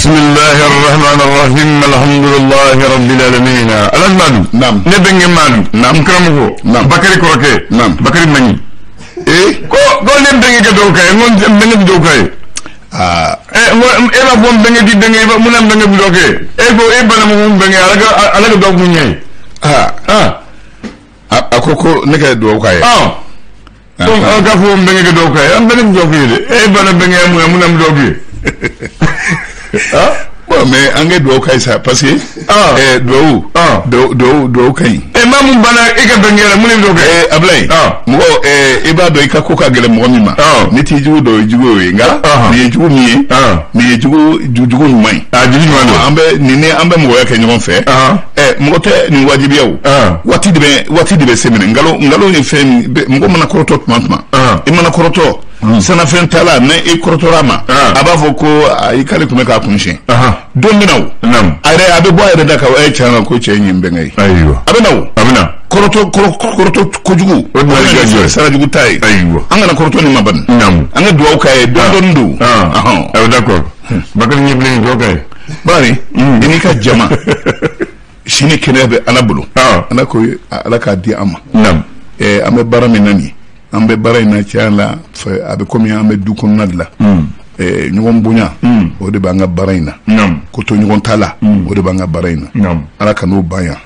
بسم الله الرحمن الرحيم الحمد لله رب العالمين. Alhaji Madu. Naam. Ne bɛnkɛ Madu. Naam. N karamɔgɔ. Naam. Bakari kɔrɔkɛ. Naam. Bakari Maɲi. Ee. Ko ne bɛnkɛ kɛ dɔw ka ye, n ko n bɛnkɛ bɛ dɔw ka ye. Aa. Ɛ, n ko e b'a fɔ n bɛnkɛ ti bɛnkɛ, mun na n bɛnkɛ bɛ dɔw kɛ? E ko e bana mun n bɛnkɛ, Ala ka dɔw kun ɲɛ ye. Aa. Ah. A ko ne ka dugawu k'a ye. Ah. Donc an k'a fɔ n bɛnkɛ kɛ dɔw ka ye, an bɛnkɛ bɛ dɔw kɛ ye dɛ. E bana bɛnkɛ ye mun ye, mun na n bɛ dɔw kɛ ye? Ah. Bon, mais an ka dugawu k'a ye sa, parce que. Ah. Dugawu. Ah. Dugawu ka ɲi. E maa mun banna e ka bɛnkɛ la, mun de bɛ dɔw kɛ? Ablaye. Ah. Mɔgɔ i b'a dɔn i ka ko ka gɛlɛn mɔgɔ min ma. Ah. N'i t'i jugu dɔn, o ye jugu ye, nka. Ah. Nin ye jugu min ye. Ah. Nin ye jugu jugu ɲuman ye. Ah, jugu ɲuman don. An bɛ nin ni an bɛ mɔgɔya kɛ ɲɔgɔn fɛ. Ah. Mɔgɔ tɛ nin wajibiya o. Ah. Waati de bɛ se minɛ. Nkalon ye fɛn min mɔgɔ mana kɔrɔtɔ tuma tuma. Ah. I mana kɔrɔtɔ. Sanafɛn t'a la, ni i kɔrɔtɔra a ma. Ah. A b'a fɔ ko ayi, k'ale tun bɛ k'a kun siɲɛ. Ahan. Don bɛ na o. Naam. A yɛrɛ a bɛ bɔ a yɛrɛ da kan, tiɲɛ na ko cɛ in ye n bɛnkɛ ye. Ayiwa. A bɛ na o. A bɛ na. Kɔrɔtɔ kojugu. O tuma bɛ na ni ni sara jugu ta ye. Ayiwa. An kana kɔrɔtɔ nin ma bani. Naam. An ka dugawu k'a ye, dɔɔni dɔɔni don. Ah. Ɔhɔn. Ayiwa, d'accord. Bakari ɲɛbilen dɔw ka ye. Bari i n'i ka jama sini kɛnɛya bɛ Ala bolo. Ah. Ala ko Ala k'a di an ma. Naam. An bɛ baara min na nin ye, an bɛ baara in na tiɲɛ la fɛ, a bɛ komi an bɛ du kɔnɔna de la. Ɲɔgɔn bonya, o de b'an ka baara in na. Naam. Ko to ɲɔgɔn ta la, o de b'an ka baara in na. Naam. Ala ka n'o ban yan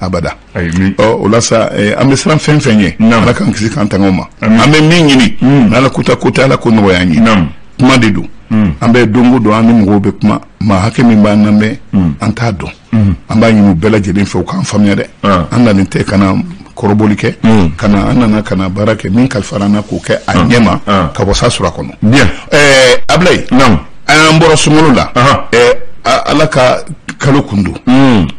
abada. Ayi mi. Ɔ, o la sa, an bɛ siran fɛn fɛn ɲɛ, Naam. Ala k'an kisi k'an tanga o ma. Amin. An bɛ min ɲini, n'Ala ko ta ko tɛ, Ala ko nɔgɔya an ye. Naam. Kuma de don. An bɛ don o don, an ni mɔgɔw bɛ kuma, maa hakɛ min b'an lamɛn, an t'a dɔn. An b'a ɲini u bɛɛ lajɛlen fɛ u k'an faamuya dɛ. Ah. An nalen tɛ ka na kɔrɔbɔli kɛ, ka na, an nana ka na baara kɛ min kalifara an na k'o kɛ a ɲɛ ma, Ah. ka wasa sɔrɔ a kɔnɔ. Bien. Ablaye. Naam. An bɔra sunkalo la. Ahan. Ala ka kalo kun don.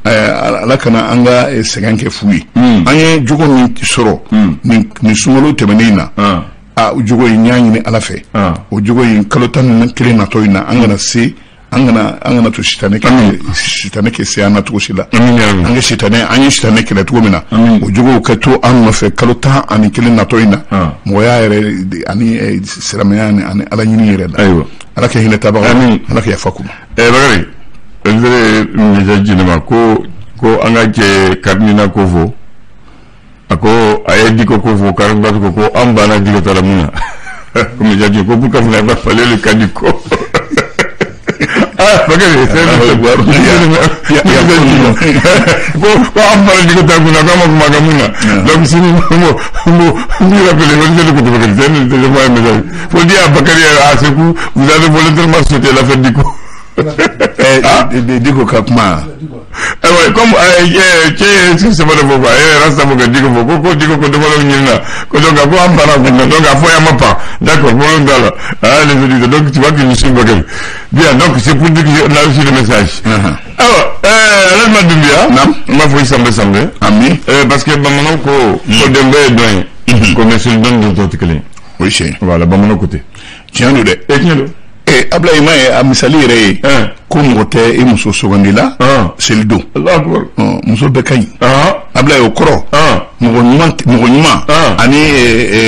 Ala kana an ka sɛgɛn kɛ fu ye. An ye jogo min sɔrɔ nin sunkalo tɛmɛnen in na, Ah. a jogo in, n y'a ɲini Ala fɛ, Ah. o jogo in, kalo 11 natɔ in na, an kana se, an kana to sitanɛ kɛ se an na cogo si la. Amin ya Rabbi. An ka sitanɛ, an ye sitanɛ kɛlɛ cogo min na, o jogow ka to an nɔfɛ kalo 11 natɔ in na, Ah. mɔgɔya yɛrɛ ani silamɛya ani Ala ɲini yɛrɛ la. Ayiwa. Ala ka hinɛ tabaga, Amin. Ala ka yafa kuma. Bakari, n message ci ne ma ko an ka cɛ Karimina ko fɔ. A ko a ye Diko ko fɔ, Karimina ko an banna Diko ta la mun na. Ko message ko pour que fana fallait le cas Diko. Ah, Bakari, c'est ko an banna Diko ta mun na, ko an ma kuma ka mun na. Donc sini mo n b'i rappeler, ko ne ko Bakari, c'est un message. Faut dire à Bakary à Sekou, vous avez volontairement sauté l'affaire Diko. Diko ka kuma. Ayiwa, comme cɛ ye sɛbɛn dɔ fɔ quoi, e yɛrɛ rasta fɔ ka Diko fɔ ko Diko ko dɔ ɲini na ko donc ko an banna kun na, donc a fɔ yan ma pan, d'accord, problème t'a la. Ah, les auditeurs, donc tu vois que je suis Bakary bien, donc c'est pour dire que on a reçu le message. Ayiwa, Alhaji Doumbia. Naam. N b'a fɔ i sanbɛ sanbɛ. Ami. Parce que bamananw ko den bɛɛ ye dɔn ye ko, mais seli dɔn dɔn tɔ tɛ kelen ye. O ye tiɲɛ ye. Voilà, bamananw ko ten. Tiɲɛ don dɛ. E, tiɲɛ don. Ablaye, ma ye a misali yɛrɛ ye ko mɔgɔ tɛ i muso sugandi la seli don. Allahu akbar. Ɔ, muso bɛɛ ka ɲi. Ah. Ablaye, o kɔrɔ, Ah. mɔgɔ ɲuman, mɔgɔ ɲuman Ah. ani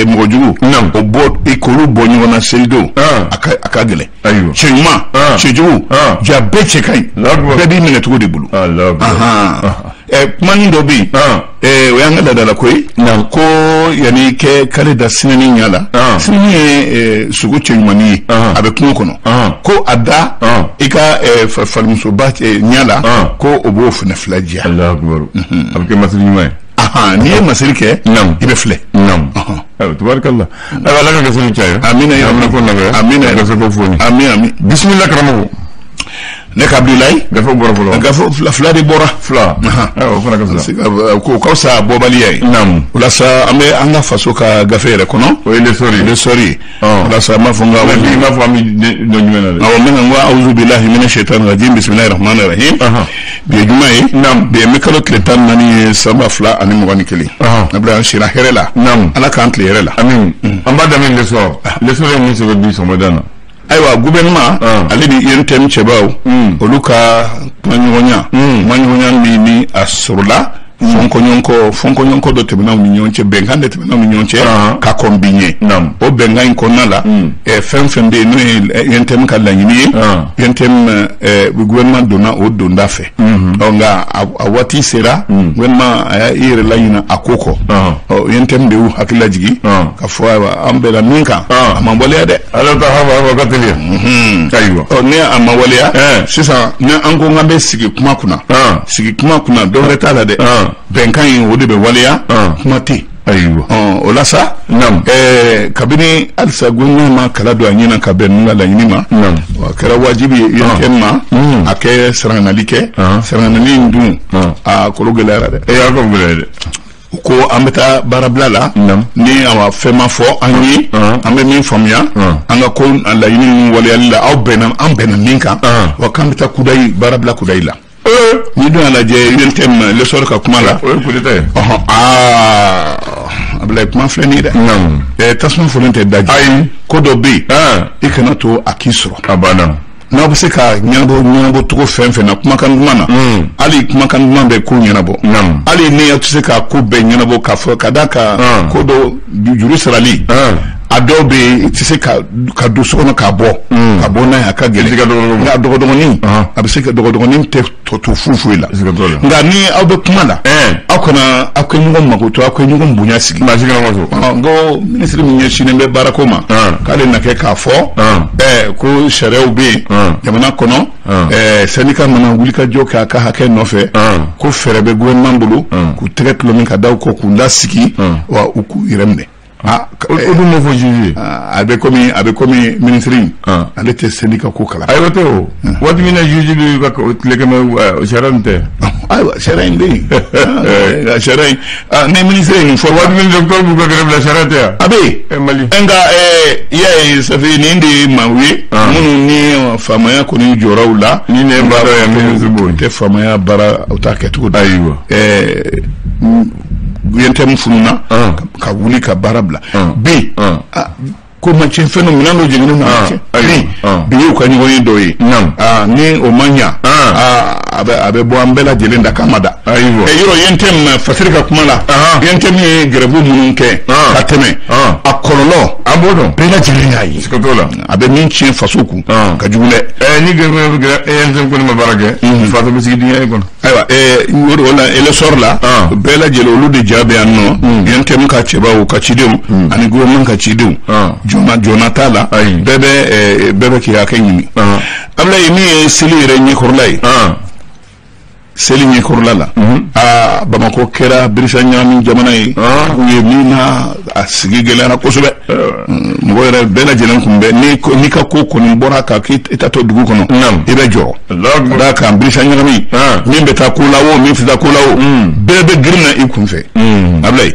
mɔgɔ jugu, Naam. o bɔ i k'olu bɔ ɲɔgɔn na seli don, Ah. a ka gɛlɛn. Ayiwa. Cɛ ɲuman, Ah. cɛ jugu, Ah. ja bɛɛ cɛ ka ɲi. Allahu akbar. Bɛɛ b'i minɛ cogo de bolo. Allahu akbar. Ahan. Kumanin dɔ bɛ yen, Ah. o y'an ka laadalako ye, Naam. ko yanni kɛ k'ale da sinɛni ɲɛ la, Ah. sinɛni ye sogo cɛ ɲumannin ye, Ah. a bɛ kungo kɔnɔ, Ah. ko a da Ah. i ka falimusoba ɲɛ la, Ah. ko o b'o fana fila diya. Allahu akbar. A bɛ kɛ masiri ɲuman ye. Ahan, n'i ye masiri kɛ, Naam. i bɛ filɛ. Naam. Ɔhɔn. Ayiwa, tubaarikala. Ayiwa, Ala ka gasɛli caya. Amina ya Amina Rabbi. ko nɔgɔya. Amina ya Gafe ko foni. Ami, ami. Bisimila karamɔgɔ. Ne ka Abdoulaye. Gafe bɔra fɔlɔ. Gafe fila fila de bɔra. Fila. Ahan. Ayiwa, o fana ka fisa. Ko ka fisa bɔbaliya ye. Naam. O la sa, an bɛ an ka faso ka gafe yɛrɛ kɔnɔ. O ye l'essor ye. L'essor ye. Ɔn. O la sa, an b'a fɔ n ka. Mais bi i m'a fɔ an bɛ dɔn jumɛn na dɛ. Awɔ, n bɛna n ko awuzu bilahi mina shaitani rajim, bisimilahi rahmani rahim. Ahan. Bi ye juma ye. Naam. Bi ye mai kalo tile 14 ye, san 2021. Ahan. Abulaye, an sira hɛrɛ la. Naam. Ala k'an tile hɛrɛ la. Amin. An b'a daminɛ l'essor. L'essor ye mun sɛbɛn bi sɔgɔmada in na? Ayiwa, gouvernement ale ni UNTM cɛbaw, olu ka kumaɲɔgɔnya min ni a sɔrɔla Fɔnkɔɲɔgɔnkɔ dɔ tɛmɛna u ni ɲɔgɔn cɛ, bɛnkan de tɛmɛna u ni ɲɔgɔn cɛ ka kɔn bi ɲɛ. O bɛnkan in kɔnɔna la, fɛn fɛn bɛ yen n'o ye UNTM ka laɲini ye, UNTM gouvernement donna o donda fɛ. Ɔ nka a waati sera, gouvernement a y'a yɛrɛ laɲina a ko kɔ. Ɔ UNTM de y'u hakili lajigin ka fɔ ayiwa an bɛnna min kan, a ma waleya dɛ. Ala ta haba ka teliya. Ayiwa. Ɔ ni a ma waleya, sisan ni an ko k'an bɛ sigi kuma kunna, sigi kuma kunna dɔ wɛrɛ t'a la dɛ. Bɛnkan in o de bɛ waleya, kuma tɛ yen. Ayiwa. O la sa, kabini halisa gouvernement ma kala don a ɲɛ na ka bɛn ninnu ka laɲini ma, a kɛra wajibi ye UNTM ma a kɛ sarangali kɛ. Sarangali in dun, a kolo gɛlɛyara dɛ. A ko gɛlɛya dɛ. Ko an bɛ taa baarabila la ni a fɛn ma fɔ an ye, an bɛ min faamuya an ka ko laɲini ninnu waleyali la, aw bɛnna, an bɛnna min kan, wa k'an bɛ taa kudayi baarabila kudayi la. Ni dun y'a lajɛ UNTM L'Essor ka kuma la, o ye coup d'état ye. Aa Abulayi, kuma filɛ nin ye dɛ. Tasuma fɔlen tɛ daji. Ayi. Ko dɔ bɛ yen, i kana to a k'i sɔrɔ. A banna. N'aw bɛ se ka ɲɛnabɔ cogo fɛn fɛn na, kumakan duman na, hali kumakan duman bɛ ko ɲɛnabɔ. Hali ni aw tɛ se ka ko bɛɛ ɲɛnabɔ k'a fɔ ka d'a kan ko dɔ juru sarali, a dɔw bɛ yen i tɛ se ka don so kɔnɔ ka bɔ ka bɔ n'a ye, a ka gɛlɛn. Nka dɔgɔdɔgɔnin, a bɛ se ka dɔgɔdɔgɔnin tɛ tɔ to foyi foyi la. Nka ni aw bɛ kuma la, aw kana aw kɛ ɲɔgɔn makoto, aw kɛ ɲɔgɔn bonya sigi. N ko minisiri min ɲɛsinnen bɛ baarako ma, k'ale na kɛ k'a fɔ ko sariyaw bɛ yen jamana kɔnɔ, syndicat mana wuli ka jɔ kɛ a ka hakɛ nɔfɛ, ko fɛɛrɛ bɛ gouvernement bolo k'u tɛgɛ tulon ka da u kɔ k'u lasigi, wa u k'u yɛrɛ minɛ. O dun ma fɔ juge. A bɛ komi ministre in, ale tɛ syndicat ko kalama. Ayiwa tɛ o. Waati min na juge bɛ ka tile kɛmɛ, sariya nin tɛ. Ayiwa sariya in bɛ yen. Sariya in ni ministre ye nin fɔ. Waati min docteur b'u ka grève la, sariya tɛ yan. A bɛ yen. Mali. Nka i y'a ye Safi, nin de ye maaw ye minnu ni faamaya kɔni jɔra u la. Ni ne baara ye ministre b'o ye. Tɛ faamaya baara u t'a kɛcogo dɔn. Ayiwa. UNTM fununa ka wuli ka baara bila bi, ko ma tiɲɛ fɛn dɔ minɛn dɔ jiginnen na ma tiɲɛ bi, y'u ka ɲɔgɔn ye dɔ ye ni o ma ɲa, a bɛ bɔ an bɛɛ lajɛlen da kama da. Yɔrɔ UNTM Fasiri ka kuma la, UNTM ye grève minnu kɛ ka tɛmɛ, a kɔlɔlɔ an b'o dɔn, bɛɛ lajɛlen y'a ye, a bɛ min tiɲɛ faso kun ka jugu dɛ. Ni grève UNTM kɔni ma baara kɛ, faso bɛ sigi dingɛ kɔnɔ. Ayiwa o la L'Essor la, bɛɛ lajɛlen olu de ja bɛ yan nɔ, UNTM ka cɛbaw ka cidenw ani gouvernement ka cidenw, joona t'a la, bɛɛ bɛ k'i hakɛ ɲini. Abulayi, min ye seli yɛrɛ ɲɛkɔrɔla ye, seli ɲɛkɔrɔla la, aa Bamakɔ kɛra birisa ɲagami jamana ye, u ye min na a sigi gɛlɛyara kosɛbɛ. Mɔgɔ yɛrɛ bɛɛ lajɛlen kun bɛ n'i ka ko kɔni bɔra ka k'i taatɔ dugu kɔnɔ, i bɛ jɔrɔ. Ka d'a kan birisa ɲagami, min bɛ taa ko la o, min tɛ taa ko la o, bɛɛ bɛ girin na i kun fɛ. Abulayi,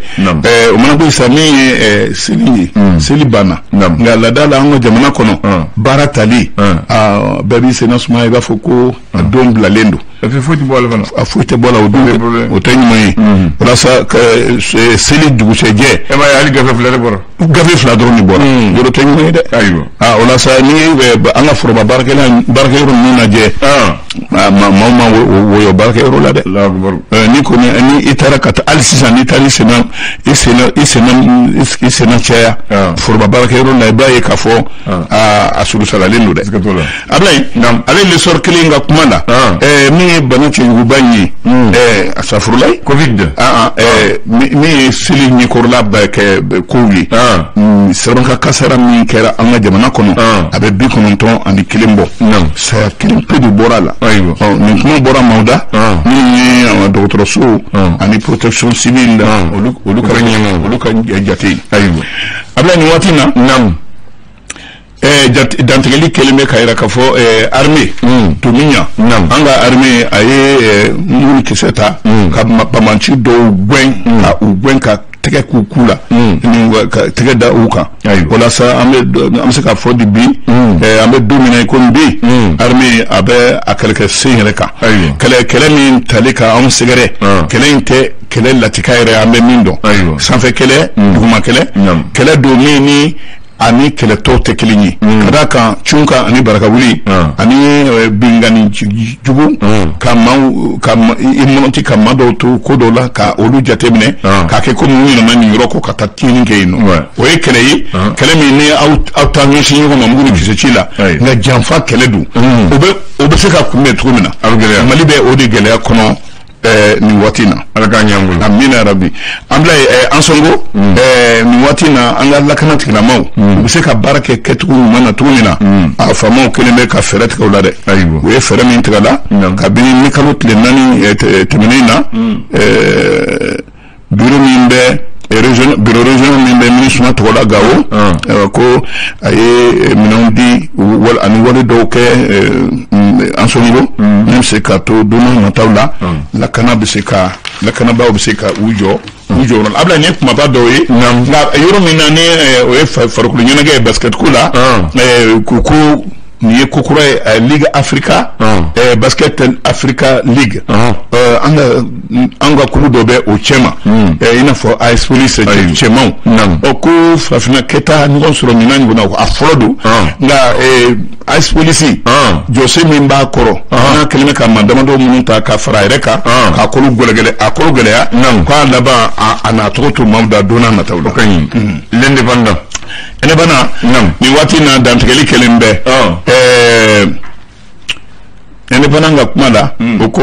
o mana bɔ yen sisan, min ye seli ye, seli banna, nka laada la an ka jamana kɔnɔ, baara tali, bɛɛ b'i senna sumaya, i b'a fɔ ko a don bilalen don. Foyi tɛ bɔ a la fana. A foyi tɛ bɔ a la, o dun o tɛ ɲuman ye. Walasa seli dugusɛjɛ. E m'a ye hali gafe fila de bɔra. Gafe fila dɔrɔn de bɔra. Yɔrɔ tɛ ɲuman ye dɛ. Ayiwa. O la sa, n'i ye an ka foroba baarakɛyɔrɔ ninnu lajɛ, maaw ma wɔyɔ baarakɛyɔrɔ la dɛ. Ni kɔni ni i taara ka taa hali sisan, n'i taara i senna caya foroba baarakɛyɔrɔ la, i b'a ye k'a fɔ a surusalalen don dɛ. Abulayi, ale L'Essor kelen ka kuma la, min ye bana cɛjuguba in ye, a safurulayi. Covid. Min ye seli ɲɛkɔrɔla bɛɛ kɛ kow ye, sirabakan kasara min kɛra an ka jamana kɔnɔ, a bɛ 91 bɔ, saya kelen pe de bɔra a la. Nin kuma bɔra maaw da minnu ye dɔgɔtɔrɔso ani protection civile, olu ka jate ye. Abulayi, nin waati in na, dantigɛli kɛlen bɛ ka yira k'a fɔ armée Tomiɲa, an ka armée a ye mugu kisɛ ta ka bamanci dɔw gɛn, ka u gɛn ka tɛgɛ k'u ku la, ka tɛgɛ da u kan. Walasa an bɛ se k'a fɔ di bi, an bɛ don min na i komi bi, armée a bɛ a kɛlɛkɛ sen yɛrɛ kan. Kɛlɛ min tali ka anw sɛgɛrɛ, kɛlɛ in tɛ kɛlɛ latika yɛrɛ, an bɛ min dɔn, sanfɛ kɛlɛ, duguma kɛlɛ, kɛlɛ don min ni Ani kɛlɛtɔw tɛ kelen ye, ka d'a kan cun kan ani barakawuli ani binkanni jugu ka maaw ka i mɔnɔti ka maa dɔw to ko dɔw la ka olu jateminɛ k'a kɛ komi u ɲinɛna nin yɔrɔ kɔ ka taa tiɲɛni kɛ yen nɔ. O ye kɛlɛ ye, kɛlɛ min ni aw taa ɲɛsin ɲɔgɔn ma mugu ni kisɛ ci la, nka janfa kɛlɛ don. O bɛ se ka kunbɛn cogo min na, Mali bɛ o de gɛlɛya kɔnɔ nin waati na. Ala k'an ɲɛ an bolo. Amina rabi. An bila Ansongo nin waati na, an ka lakana tigilamaw u bɛ se ka baara kɛ kɛcogo ɲuman na cogo min na, a faamaw kelen bɛ ka fɛɛrɛ tigɛ o la dɛ. U ye fɛɛrɛ min tigɛ la kabini ni kalo tile 4 tɛmɛnen na, bureau min bɛ bureau régional min bɛ MINUSMA tɔgɔ la Gawo, ko a ye minɛnw di ani wale dɔw kɛ Ansongo min bɛ se ka to don n'a nataw la, lakana bɛ se ka lakanabaaw bɛ se ka u jɔ u jɔyɔrɔ la. A bila nin ye kumaba dɔw ye, nka yɔrɔ min na ni o ye farikolo ɲɛnajɛ ye, basket ko la, ko nin ye ko kura ye, Ligue Africa Basket Africa League, an ka kulu dɔ bɛ o cɛma, i n'a fɔ AS Police cɛmanw. Ɔ ko farafinna kɛta ɲɔgɔn sɔrɔ nin n'a ɲɔgɔnna, a fɔlɔ don. Nka AS Police jɔsen min b'a kɔrɔ, n'a kɛlen bɛ ka maa damadɔ minnu ta ka fara a yɛrɛ kan k'a kolo gɛlɛya, a kolo gɛlɛya, k'a laban a n'a tɔgɔ to maaw da don n'a nataw la. L'Indépendant. Indépendant, nin waati na dantigɛli kɛlen bɛ Indépendant ka kuma la, o ko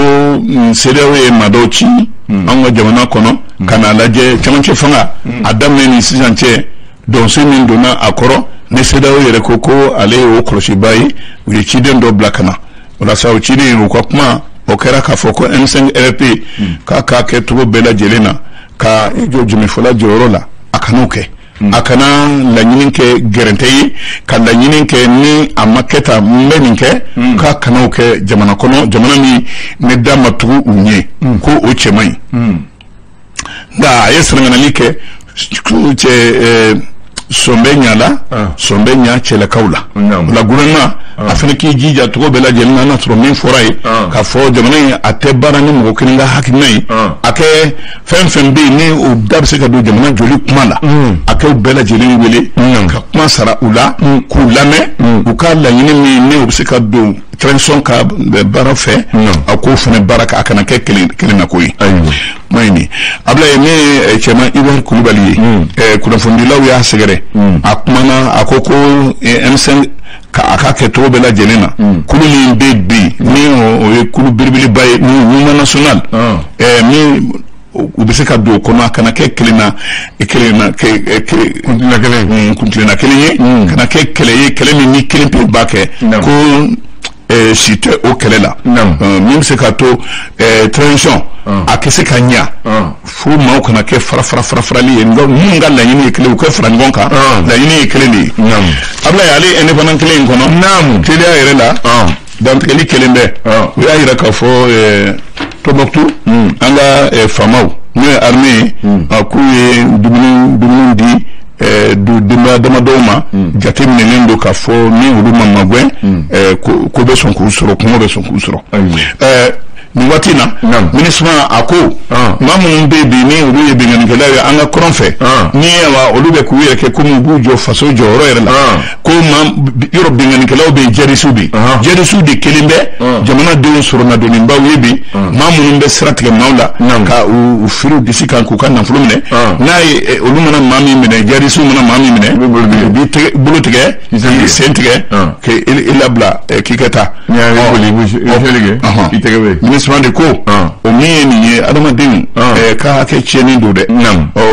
CEDEAO ye maa dɔw ci an ka jamana kɔnɔ ka n'a lajɛ cɛmancɛ fanga a daminɛ ni sisan cɛ, dɔnsen min donna a kɔrɔ ni CEDEAO yɛrɛ ko ko ale y'o kɔlɔsiba ye. U ye ciden dɔ bila ka na walasa o ciden, u ka kuma o kɛra k'a fɔ ko M5 RFP k'a k'a kɛ cogo bɛɛ lajɛlen na ka i jɔ jumifɔla jɔyɔrɔ la, a kan'o kɛ, a kana laɲini kɛ gɛrɛntɛ ye, ka laɲini kɛ ni a ma kɛ tan n bɛ nin kɛ, k'a kan'o kɛ jamana kɔnɔ, jamana min ne da ma tugu u ɲɛ, ko o cɛ man ɲi. Nka a ye sɛnɛgali kɛ cɛ sɔn bɛ ɲa la, sɔn bɛ ɲa cɛlakaw la. O la gouvernement a fana k'i jija cogo bɛɛ lajɛlen na, n'a sɔrɔ min fɔra ye k'a fɔ jamana in a tɛ baara ni mɔgɔ kelen ka hakilina ye, a kɛ fɛn fɛn bɛ yen ni o da bɛ se ka don jamana joli kuma la, a k'o bɛɛ lajɛlen wele ka kuma sara u la, k'u lamɛn, u ka laɲini min ni o bɛ se ka don transition ka baara fɛ, a k'o fana baara kɛ, a kana kɛ kelen kelen na ko ye. Kuma ye nin. Abulaye, min ye cɛman Ibrahim Kulubali ye, kunnafonidilaw y'a sɛgɛrɛ, a kumana, a ko ko M5 ka a ka kɛ cogo bɛɛ lajɛlen na, kulu min bɛ bi ni o ye kulu belebeleba ye, mouvement national min u bɛ se ka don o kɔnɔ, a kana kɛ kelen na kelen na kuntilenna kelen, kuntilenna kelen ye, kana kɛ kɛlɛ ye, kɛlɛ min ni kelen pe b'a kɛ, ko si tɛ o kɛlɛ la min bɛ se ka to transition a kɛ se ka ɲa, fo maaw kana kɛ fara fara fara farali ye, nka minnu ka laɲini ye kelen, u ka fara ɲɔgɔn kan, laɲini ye kelen de ye. Abulaye, ale indépendant kelen in kɔnɔ, teliya yɛrɛ la, dantigɛli kelen bɛ, u y'a yira k'a fɔ Tombouctou an ka faamaw n'o ye armée ye, a k'u ye dumuni di denbaya damadɔw ma, jate minɛlen don k'a fɔ ni olu ma magɛn, ko bɛ sɔn k'u sɔrɔ, kɔngɔ bɛ sɔn k'u sɔrɔ nin waati na. MINUSMA a ko maa minnu bɛ bi ni olu ye binkannikɛlaw ye an ka kɔrɔn fɛ, ni olu bɛ k'u yɛrɛ kɛ komi u b'u jɔ faso jɔyɔrɔ yɛrɛ la, ko maa yɔrɔ binkannikɛlaw bɛ yen, jihadisiw bɛ yen, jihadisiw de kelen bɛ jamanadenw sɔrɔnadonnibaw ye bi, maa minnu bɛ sira tigɛ maaw la ka u firiw disi kan k'u ka nafolo minɛ, n'a ye olu mana maa min minɛ, jihadisiw mana maa min minɛ, u b'i bolo tigɛ, k'i sen tigɛ, k'i labila k'i ka taa. MINUSMA de ko o min ye nin ye, adamadenw ka hakɛ tiɲɛnen don dɛ,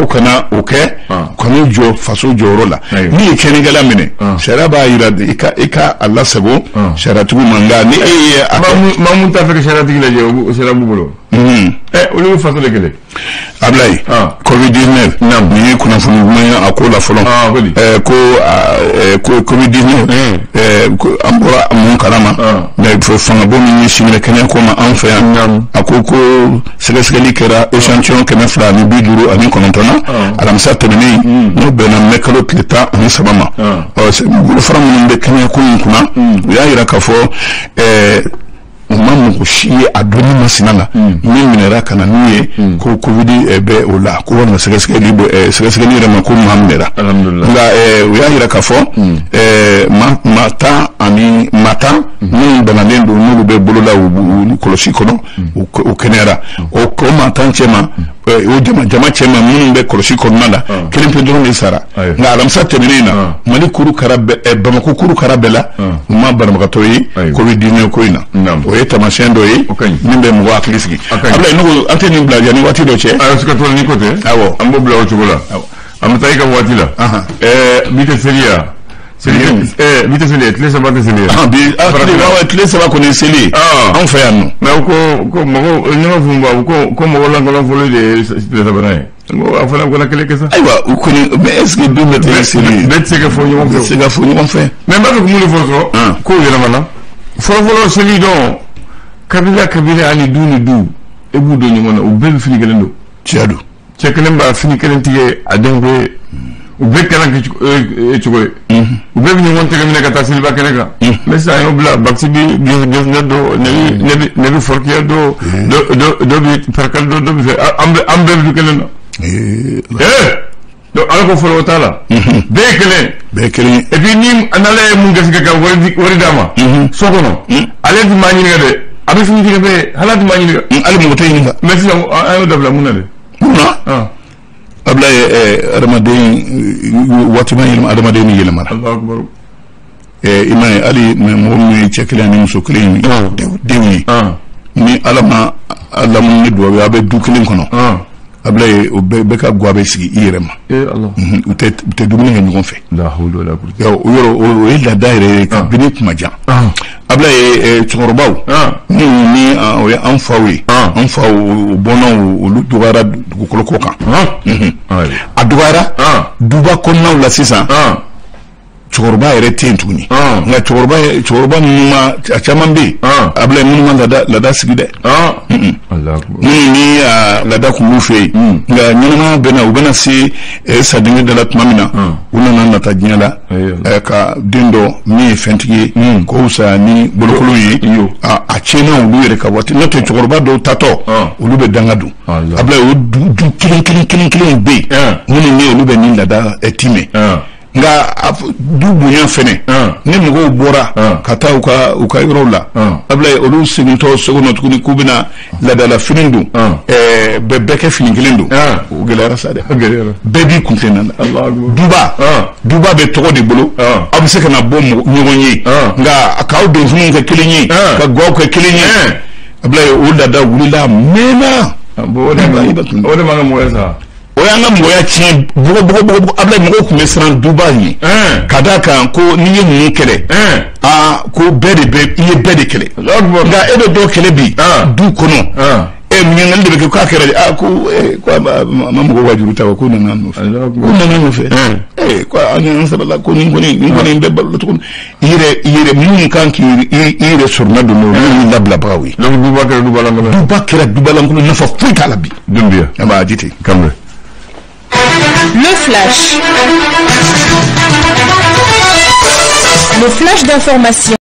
o kana o kɛ, kan'u jɔ faso jɔyɔrɔ la. N'i ye tiɲɛnikɛla minɛ, sariya b'a yira i ka a lasago sariyatigiw ma, nka ni e ye a maa mun t'a fɛ ka sariyatigi lajɛ, o sariya b'u bolo. Olu bɛ faso de kɛlɛ. Abulaye, Covid-19 nin ye kunnafoni ɲuman ye a ko la fɔlɔ, ko Covid-19 an bɔra mun kalama, mais fangabon min ɲɛsin bɛ kɛnɛya ko ma an fɛ yan, a ko ko sɛgɛsɛgɛli kɛra échantillon 259 na alamisa tɛmɛnen, n'o bɛnna mɛ kalo tile 13 ma. Bolofara minnu bɛ kɛnɛya ko in kunna, u y'a yira k'a fɔ U ma mɔgɔ si ye a donni masina la min minɛra ka na n'u ye ko Covid bɛ o la, ko walima sɛgɛsɛgɛli sɛgɛsɛgɛli yɛrɛ ma ko maa minɛra. Nka u y'a jira k'a fɔ maa 10 ani maa 10 minnu bananen don, n'olu bɛ bolola u kɔlɔsi kɔnɔ, u kɛnɛyara. O maa 10 cɛma, o jama cɛma minnu bɛ kɔlɔsi kɔnɔna la, kelen pe dɔrɔn de sara. Nka alamisa tɛmɛnen na, Mali kuru kara bɛɛ, Bamakɔ kuru kara bɛɛ la, u ma banabagatɔ ye Covid-19 ko in na. O ye taamasiyɛn dɔ ye min bɛ mɔgɔ hakili sigi. Abulayi, ne ko an tɛ nin bila yanni waati dɔ cɛ. Ayiwa, siga t'o la, ni ko tɛ. Awɔ. An b'o bila o cogo la. An bɛ taa i ka waati la. Bi tɛ seli ya? Seli bi tɛ seli ye, tile 3 tɛ seli ye. Bi tile 3 kɔni ye seli ye anw fɛ yan nɔ. Mais ko mɔgɔw ɲɔgɔn fun ba ko mɔgɔ lankolon fɔlɔ de ye tile sabanan ye. N ko a fana ko kelen kɛ sa. Ayiwa, u kɔni, mais est ce que du bɛɛ tɛ seli ye? Bɛɛ tɛ se ka fɔ ɲɔgɔn fɛ. Tɛ se ka fɔ ɲɔgɔn fɛ. Mais n b'a fɛ ka mun de fɔ sɔrɔ? Kow yɛlɛmana. Fɔlɔfɔlɔ seli dɔn, kabila kabila ani du ni du, e b'u don ɲɔgɔn na, u bɛɛ bɛ fini kelen don. Tiɲɛ don. Cɛ kelen b'a fini kelen tigɛ a denw ko ye. U bɛɛ kalan kɛ cogo ye. U bɛɛ bɛ ɲɔgɔn tɛgɛ minɛ ka taa seliba kɛnɛ kan. Mais sisan an y'o bila, bakisi bi gɛsɛnɛ dɔ, ne bɛ fɔrɔkiya dɔ, dɔ bɛ parakali dɔ, dɔ bɛ fɛ, an bɛɛ bɛ du kelen na. Donc ala ko fɔlɔ o t'a la. Bɛɛ ye kelen. Bɛɛ ye kelen. Et puis ni n'ala ye mun gɛrɛsɛgɛ ka wari d'a ma. So kɔnɔ. Ale tun b'a ɲininka dɛ. A bɛ fini tigɛ bɛɛ, hali a tun b'a ɲininka. Hali mɔgɔ tɛ ɲininka. Mais sisan an y'o dabila mun na dɛ? Mun na? Abulayi, adamaden waati ma yɛlɛma, adamaden ni yɛlɛmana. I m'a ye, hali mɔgɔ minnu ye cɛ kelen ani muso kelen ye, denw ye, ni ala ma a lamunu ni duwawu ye, a bɛ du kelen kɔnɔ. Abulayi, o bɛɛ ka guwa bɛ sigi i yɛrɛ ma. U tɛ dumuni kɛ ɲɔgɔn fɛ. O yɔrɔ o ye laada yɛrɛ ye kabini kuma jan. Abulayi, cɛkɔrɔbaw minnu ni o ye an faw ye, an faw o bɔnnaw, olu dɔgɔyara dugukolo ko kan. A dɔgɔyara duba kɔnɔnaw la sisan. Cɛkɔrɔba yɛrɛ tɛ yen tuguni. Nka cɛkɔrɔba ninnu ma, a caman bɛ yen, Abulayi, minnu ma laada sigi dɛ. Minnu ni laada tun b'u fɛ yen, nka ɲɛnamaya bɛ na, u bɛna se sadingɛ da la tuma min na, u nana nata diɲɛ la ka den dɔ min ye fɛntigi ye k'o fisaya ni bolokolon ye. A tiɲɛna olu yɛrɛ ka waati, n'o tɛ cɛkɔrɔba dɔw tatɔ, olu bɛ danga don. Abulayi, o du kelen kelen kelen kelenw bɛ yen minnu ni olu bɛ nin laada timɛ. Nka du bonya fɛnɛ, ni mɔgɔw bɔra ka taa u ka yɔrɔw la, Abulayi, olu segintɔ so kɔnɔ tuguni k'u bɛna laadala fini don, bɛɛ kɛ fini kelen don, o gɛlɛyara sa dɛ. Bɛɛ b'i kun tilenna la. Duba bɛ tɔgɔ de bolo, aw bɛ se ka na bɔ ɲɔgɔn ye, nka k'aw don finiw kɛ kelen ye, ka guwaw kɛ kelen ye, Abulayi, o laada wulila a mɛnna. O de m'an ka mɔgɔ ye sa. O y'an ka mɔgɔya tiɲɛ bɔgɔ. Abulayi, mɔgɔw tun bɛ siran duba ɲɛ ka d'a kan ko n'i ye ninnu kɛlɛ, aa, ko bɛɛ de bɛ, i ye bɛɛ de kɛlɛ. Nka e bɛ dɔ kɛlɛ bi du kɔnɔ, ɲininkali de bɛ kɛ k'a kɛra di? Aa, ko ko a ma mɔgɔw ka juru ta, ko nana nɔfɛ, ko nana nɔfɛ, ko an y'an sabala, ko nin kɔni bɛ balo la cogo min. I yɛrɛ minnu kan k'i yɛrɛ sɔrɔna don, olu y'i labilabagaw ye. Donc duba kɛra dubalankolon. Duba kɛra dubalankolon, nafa foyi t'a la bi. Dunbiya. An b'a ji ten. Kanbɛ. Le flash. Le flash d'information.